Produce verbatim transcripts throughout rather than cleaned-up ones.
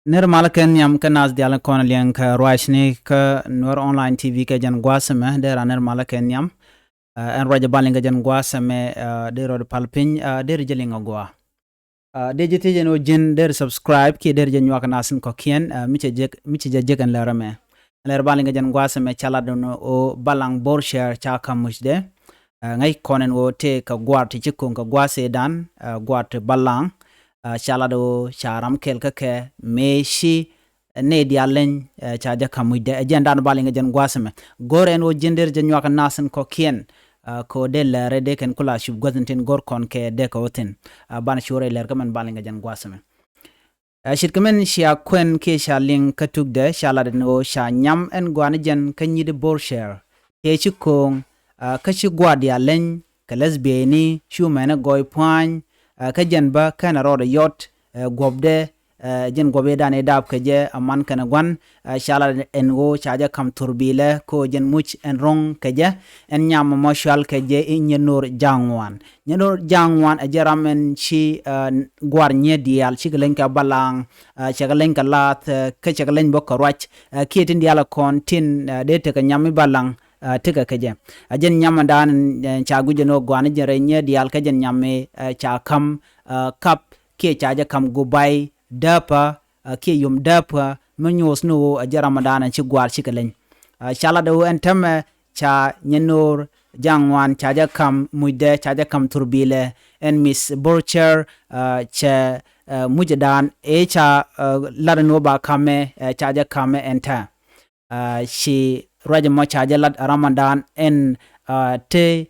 Nir malä kɛ nhiam kä nath dial kɔn liɛŋ kɛ ruacni kä Nuer Online T V kɛ jɛn gua̱a̱th ɛmɛ, dee ran nir malä kɛ nhiam. Ɛn ruac ɛ bal in kɛ jɛn gua̱a̱th ɛmɛ, dee rɔɔd pal piny, dee ri jɛ liŋ ɛ gua̱a̱. Dee jɛ thiec ɛn ɣöö ji̱n dee ri subscribe kiɛ dee ri jɛ nyuak nath in kɔ̱kiɛn, mi cɛ jek, mi cɛ jɛ jek ɛn lɛr ɛmɛ. Ɛn lɛr bal in kɛ jɛn gua̱a̱th ɛmɛ ca lat ɛn ɣöö Balaŋ Borshɛr ca ka̱m mucdɛ. Ŋäc kɔn ɛn ɣöö tëë kɛ gua̱a̱r ti ci ko̱ŋ kɛ gua̱a̱th ëëdan, gua̱a̱r ti Balaŋ. Ca lat ɣöö ca ram kɛl kä kɛ mëë ci nɛy diaal leny ca jɛ ka̱m mucdɛ. Ɛ jɛn dan bal in kɛ jɛn gua̱a̱th ɛmɛ. Go̱r ɛn ɣöö ji̱n dee ri jɛ nyuak nath in kɔ̱kiɛn, kɛ ɣöö dee lɛr ɛ dee kɛn kula cup gua̱th in tin go̱r kɔn kɛ dee kɛ wä thi̱n. Banɛ cu rɛy lɛr kä mɛn bal in kɛ jɛn gua̱a̱th ɛmɛ. Ɛ ce̱tkɛ min cia kuɛn kiɛ ca liŋ kä tukdɛ, ca lat ɛn ɣöö ca nyam ɛn gɔaa ni jɛn kä nyi̱t Borshɛr. Tëë ci ko̱o̱ŋ, kä ci gua̱a̱r diaal leny kɛ läth bieyni, cu mɛn ɛ gɔɔy pua̱a̱ny, kä jɛn bä kɛn ɛ rɔɔdɛ yɔt, guɔ̱pdɛ, jɛn guɔ̱p ëëdan ëë daap kɛ jɛ aman kɛnɛ gua̱n. Ca lat ɛn ɣöö ca jɛ ka̱m thurbilɛ, kä ɣöö jɛn muc ɛn ro̱ŋ kɛ jɛ, ɛn nyam ɛmɔ cual kɛ jɛ i̱ Nyɛno̱r Ja̱a̱ŋ Ŋuan. Nyɛno̱r Ja̱a̱ŋ Ŋuan ɛ jɛn ram ɛn ci gua̱a̱r nyiet diaal, cikɛ leny kɛ Balaŋ, cɛ kɛ leny kɛ Laath, kä cɛ kɛ leny bä kɛ ruac. Kiɛ tin diaal ɛ kɔn tin dee tekɛ nyam i̱ Balaŋ, tekɛ kɛ jɛ. Ɛ jɛn nyam ɛn dan ca guic ɛn ɣöö gɔaa ni jɛn rɛy nyiet diaal, kä jɛn nyam i̱ ca ka̱m Kap, kiɛ ca jɛ ka̱m Gubai, Dääpä, kiɛ Yom Dääpä, mi nyuɔth ni ɣöö ɛ jɛn ram ɛn dan ɛn ci gua̱a̱r cikɛ leny. Ca lat ɣöö ɛn täämɛ ca Nyɛno̱r Ja̱a̱ŋ Ŋuan ca jɛ ka̱m mucdɛ, ca jɛ ka̱m thurbilɛ, ɛn Miss Borshɛr, cɛ mucdan ëë ca lat ɛn ɣöö ba ka̱mɛ, ca jɛ ka̱mɛ ɛn täämɛ. Ci ruac ɛmɔ ca jɛ lat ɛ ram ɛn dan ɛn tëë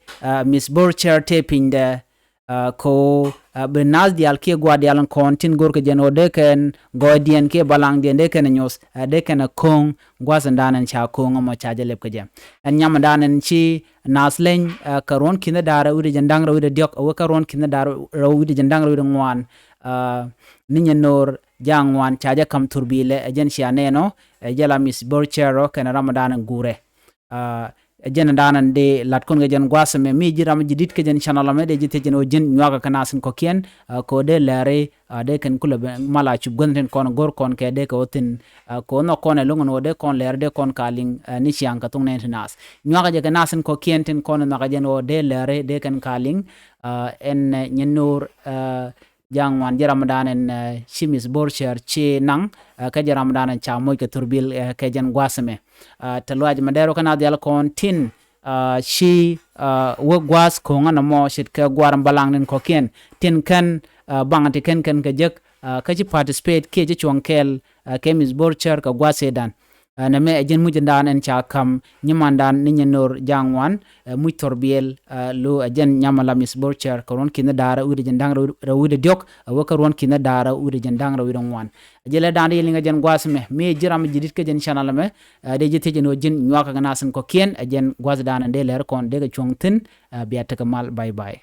Miss Borshɛr tëë pinydɛ, kɛ ɣöö bi nath diaal kiɛ gua̱a̱r diaal in kɔn tin go̱r kɛ jɛn ɣöö dee kɛn gɔɔydiɛn kiɛ Balaŋdiɛn dee kɛn ɛ nyuɔth, dee kɛn ɛ ko̱o̱ŋ gua̱a̱th ɛn dan ɛn ca ko̱o̱ŋ ɛmɔ ca jɛ lɛp kɛ jɛ. Ɛn nyam ɛn dan ɛn ci nath leny kɛ ruɔ̱n ki̱n da̱ŋ rɛw wi̱cdɛ jiɛn da̱ŋ rɛw wi̱cdɛ diɔ̱k ɛ wä kä ruɔ̱n ki̱n da̱ŋ rɛw wi̱cdɛ jiɛn da̱ŋ rɛw wi̱cdɛ ŋuan, ni Nyɛno̱r Ja̱a̱ŋ Ŋuan ca jɛ ka̱m thurbilɛ, ɛ jɛn cia nɛn ɔ, ɛ jɛn la Miss Borshɛr ɔ kɛnɛ ram ɛn dan ɛn guurɛ. Ɛ jɛn ɛn dan ɛn dee lat kɔn kɛ jɛn gua̱a̱th ɛmɛ. Mi ji̱n ram ji̱ di̱t kä jɛn channel ɛmɛ, dee ji̱ thiec ɛn ɣöö ji̱n nyuakä kɛ nath in kɔ̱kiɛn, kɛ ɣöö dee lɛr i̱ dee kɛn kulɛ ben mal a cup gua̱th in tin kɔn go̱r kɔn kɛ dee kɛ wä thi̱n. Kɛ ɣöö nhɔk kɔn ɛlɔ̱ŋ ɛn ɣöö dee kɔn lɛr i̱ dee kɔn ka liŋ ni ciaŋ kɛ thok nɛn ti nath. Nyuakä jɛ kɛ nath in kɔ̱kiɛn tin kɔn nhɔakä jɛ ɛn ɣöö dee lɛr i̱ dee kɛn ka liŋ. Ɛn Nyɛno̱r Ja̱a̱ŋ Ŋuan jɛn ram ɛn dan ɛn ci Miss Borshɛr ci naŋ, kä jɛn ram ɛn dan ɛn ca moc kɛ thurbil kɛ jɛn gua̱a̱th ɛmɛ. Te luac mɛ dɛr wä kä nath diaal kɔn tin ci wä gua̱a̱th ko̱o̱ŋä nɔmɔ ce̱tkɛ gua̱a̱r in Balaŋ in kɔ̱kiɛn tin kɛn baŋ ti kɛn kɛn kɛ jek, kä ci participate kiɛ ci cuɔ̱ŋ kɛɛl kɛ Miss Borshɛr kɛ gua̱a̱th ëëdan. Nɛmɛ ɛ jɛn muc ɛn dan ɛn ca ka̱m nyimandan ni Nyɛno̱r Ja̱a̱ŋ Ŋuan, muc thurbil, lo ɛ jɛn nyam ɛn la Miss Borshɛr kɛ ruɔ̱n ki̱n da̱ŋ rɛw wi̱cdɛ jiɛn da̱ŋ rɛw wi̱cdɛ diɔ̱k ɛ wä kä ruɔ̱n ki̱n da̱ŋ rɛw wi̱cdɛ jiɛn da̱ŋ rɛw wi̱cdɛ ŋuan. Ɛ jɛn lɛ dan dee yɛ liŋ ɛ jɛn gua̱a̱th ɛmɛ. Mi ji̱n ram ji̱ di̱t kä jɛn channel ɛmɛ, dee ji̱ thiec ɛn ɣöö ji̱n nyuakä kɛ nath in kɔ̱kiɛn, ɛ jɛn gua̱a̱th dan ɛn dee lɛr kɔn dee kɛ cuɔ̱ŋ thi̱n. Bia tekɛ mal, bye bye.